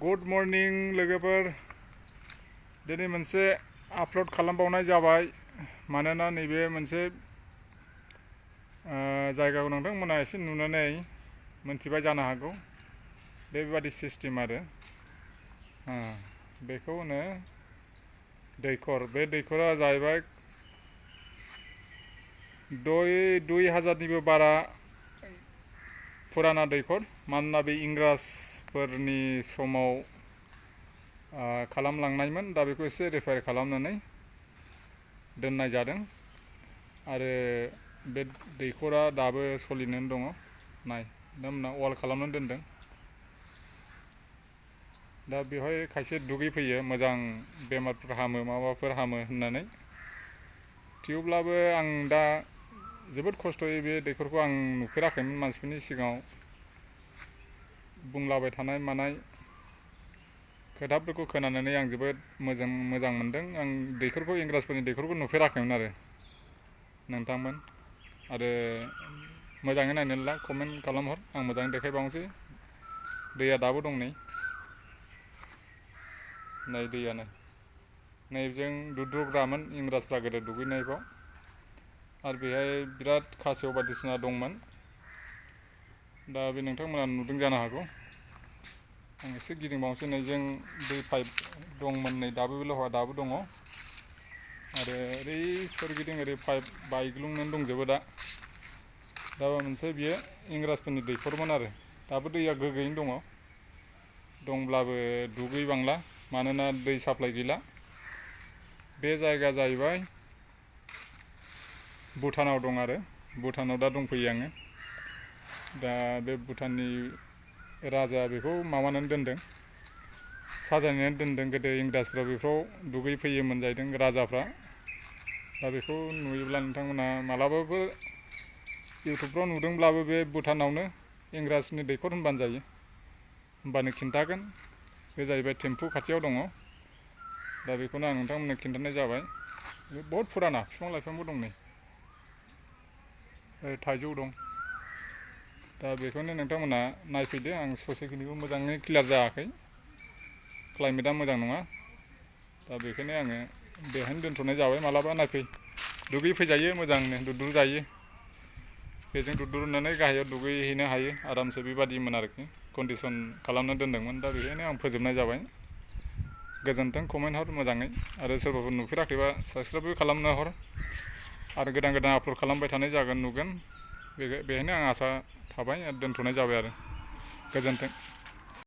Good morning लोगोफोर दिनै मोनसे आपल'ड खालामबावनाय जाबाय मानोना नैबे मोनसे जायगाखौ नोंथांमोना एसे नुनानै मोनथिबाय जानो हागौ बेबादि सिस्टेम आरो बेखौ होनो दैखर बे दैखरा जाहैबाय 2000निबो बारा पुराना दैखर मानोना बे इंराजफोरनि समाव खालामलांनायमोन दा बेखौ एसे रिपेयार खालामनानै दोननाय जादों आरो बे दैखरा दाबो सोलिनानै दङ नाय नोंथांमोना वाल खालामनानै दोनदों दा बेवहाय खायसे दुगैफैयो मोजां बेमारफोर हामो माबाफोर हामो होननानै थेवब्लाबो आं दा जोबोद खस्थ'यै बे दैखरखौ आं नुफेराखैमोन मानसिफोरनि सिगाङाव बुंलाबाय थानाय मानाय खोथाफोरखौ खोनानानै आं जोबोद मोजां मोनदों आं दैखरखौ इंराजफोरनि दैखरखौ नुफेराखैमोन आरो नोंथांमोन आरो मोजाङै नायनानै ला कमेन्ट खालामहर आं मोजाङै देखायबावनोसै दैया दाबो दं नै दैयानो नैजों दुद्रुग्रामोन इंराजफ्रा गोदो दुगैनायफ्राव आरो बेहाय बिराद खासेव बायदिसिना दंमोन दा बे नोंथांमोना नुदों जानो हागौ आं एसे गिदिंबावनोसै नैजों दै पाइप दंमोन नै दाबो बे लहा दाबो दङ आरो ओरै सोरगिदिं ओरै पाइप बायग्लुंनानै दंजोबो दा मोनसे बियो इंराजफोरनि दैखरमोन आरो दाबो दैया गोग्गोयैनो दंब्लाबो दुगैबांला मानोना दै साप्लाय गैला बे जायगा जाहैबाय भुटानाव दं आरो भुटानाव दा दंफैयो आङो दा बे भुटाननि राजाया बेखौ माबानानै दोनदों साजायनानै दोनदों गोदो इंराजफ्रा बेफ्राव दुगैफैयोमोन जाहैदों राजाफ्रा दा बेखौ नुयोब्ला नोंथांमोना मालाबाफोर इउटुबफ्राव नुदोंब्लाबो बे भुटानावनो इंराजनि दैखर होनबानो जायो होनबानो खिन्थागोन बे जाहैबाय टेम्पु खाथियाव दङ दा बेखौनो आं नोंथांमोननो खिन्थानाय जाबाय बे बहुद फुराना बिफां लाइफांबो दं नै थाइजौ दं दा बेखौनो नोंथांमोना नायफैदो आं ससेखिनिखौ मोजाङै क्लियार जायाखै क्लाइमेटआ मोजां नङा दा बेखायनो आङो बेहायनो दोनथ'नाय जाबाय मालाबा नायफै दुगैफैजायो मोजांनो दुद्रु जायो बेजों दुद्रुनानै गाहायाव दुगैहैनो हायो आरामसे बेबादिमोन आरोखि कन्डिसन खालामना दोनदोंमोन दा बेखायनो आं फोजोबनाय जाबाय गोजोन्थों कमेन्ट हर मोजाङै आरो सोरबाफोर नुफेराखैबा साबसक्राइबबो खालामना हर आरो गोदान आपल'ड खालामबाय थानाय जागोन नुगोन बेहायनो आं आसा थाबाय आरो दोनथ'नाय जाबाय आरो गोजोन्थों।